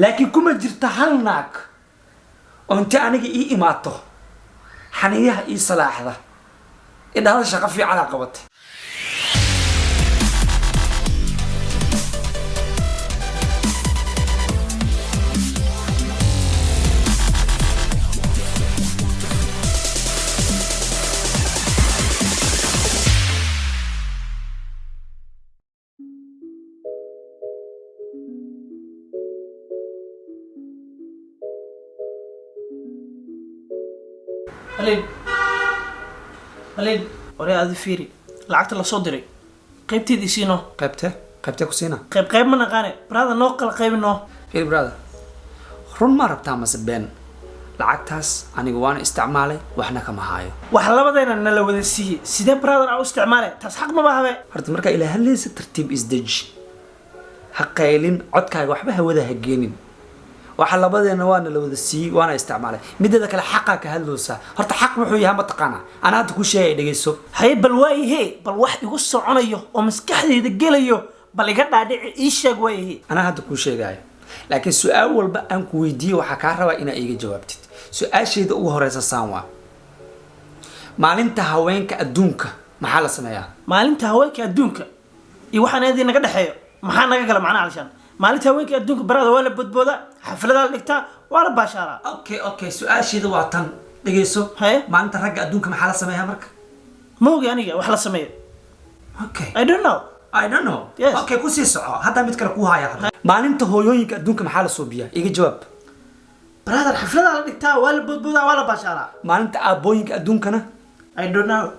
Laakiin kuma jirto hal naag oo inta aniga ii imaato, xaniyaha ii salaaxda, idhahda shaqo fiicanaa qabatay. Haliil, Haliil, waree, adi fiiri lacagta lasoo diray, qaybteed isiino. Qaybtee? Qaybtee ku siina? Qayb qayb ma naqaane, brother, noo kala qaybi noo. Fiiri brother, run ma rabtaa mase been? Lacagtaas aniga waana isticmaalay, waxna kama haayo. Wax labadeena nala wada siiyey, sidee brother aa u isticmaale? Taas xaq maba habe. Horta markaa ilaa hadlaysa tartiib isdeji, ha qaylin, codkaaga waxba hawada ha geenin. Waxa labadeena waana la wada siiyey, waana isticmaalay. Mideeda kale, xaqaa ka hadloosaa. Horta xaq wuxuu yahay ma taqaanaa? Anaa hadda kuu sheegay, dhegeyso. Haye, bal waayahe, bal wax igu soconayo oo maskaxdayda gelayo bal iga dhaadhici, ii sheeg waayahe. Anaa hadda kuu sheegaayo, laakiin su-aal walba aan ku weydiiye waxaa kaa rabaa inaa iiga jawaabtid. Su-aashayda ugu horeysa saan waa: maalinta haweenka adduunka maxaa la sameeyaa? Maalinta haweenka adduunka iyo waxaan eedii naga dhexeeyo maxaa naga gala? Macnaha alishaan, maalinta haweenka adduunka, brother, waa la bodboodaa, xafladaa la dhigtaa, waa la baashaaraa. Okay, su-aasheeda waa tan, dhegeyso. Haye. Maalinta ragga adduunka maxaa la sameeyaa marka? Ma ogi aniga wax la sameeyo. I don't know. I don't know. Yes. Okay, kusii soco. Hadda mid kale kuu haya. Hadda maalinta hooyooyinka adduunka maxaa la suubiyaa? Iga jawaab. Brother, xafladaa la dhigtaa, waa la bodboodaa, waa la baashaaraa. Maalinta aabbooyinka adduunkana? I don't know.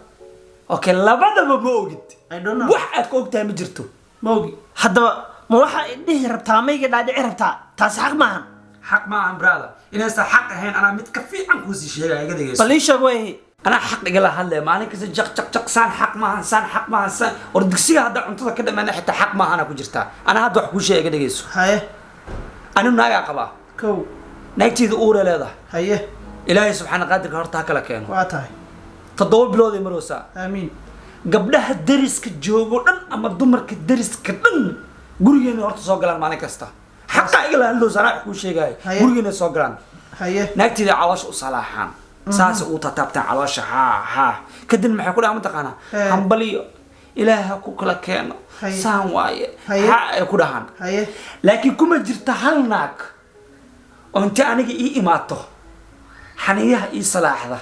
Okay, labadaba ma ogid. I don't know. Wax aad ka ogtahay ma jirto. Ma ogi. Haddaba ma waxaa dhihi rabtaa, mayga dhaadhici rabtaa, taasi xaq maahan? Xaq ma ahan brother. Inaysan xaq ahayn anaa mid ka fiican kuusii sheegaya, iga dhegeyso. Bal ii sheeg waayahe. Anaa xaq igala hadlaya maalin kasta, jaq jaq jaq, saan xaq maahan, saan xaq maahan, saan. War digsiga hadda cuntada ka dhammaana xitaa xaq maahana ku jirtaa. Anaa hadda wax kuu sheegaya, iga dhegeyso. Haye. Anigu naagaa qabaa. Kow. Naagteyda uuree leedahay. Haye. Ilaahay subxaana qaadirka horta ha kala keeno. Waa tahay. 7 bilood ay maraysaa. Aamiin. Gabdhaha deriska joogo dhan ama dumarka deriska dhan gurigeena horta soo galaan maalin kasta. Xaqa igala hadlowsa, anaa wax kuu sheegaayo. Haye. Gurigeena soo galaan. Haye. Naagteyda caloosha u salaaxaan, saasay ugu taataabtaan caloosha, haa haa. Kadib maxay ku dhaha mataqaanaa? Hambaliyo, Ilaahay ha ku kala keeno. Haye. Saan waaye. Haye. Ha ay ku dhahaan. Haye. Laakiin kuma jirto hal naag oo inta aniga ii imaato, xaniyaha ii salaaxda,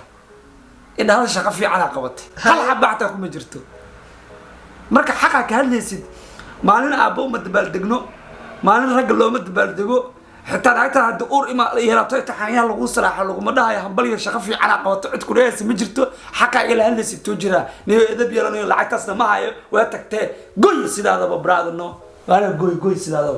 idhahda shaqo fiicanaa qabatay. Hal xaba xataa kuma jirto. Marka xaqaa ka hadlaysid, maalin aabbo uma dabaaldegno, maalin ragga looma dabaaldego. Xitaa naagta hadda uur ima yeelato, inta xaniyaha lagu salaaxo laguma dhahayo hambaliyo, shaqo fiicanaa qabato. Cid ku dhahaysa ma jirto. Xaqaa igala hadlaysid too jiraa niyo edab yeelanayo. Lacagtaasna ma hayo, waa tagtee. Goy sidaadaba brother, no, waana goy goy sidaadaba.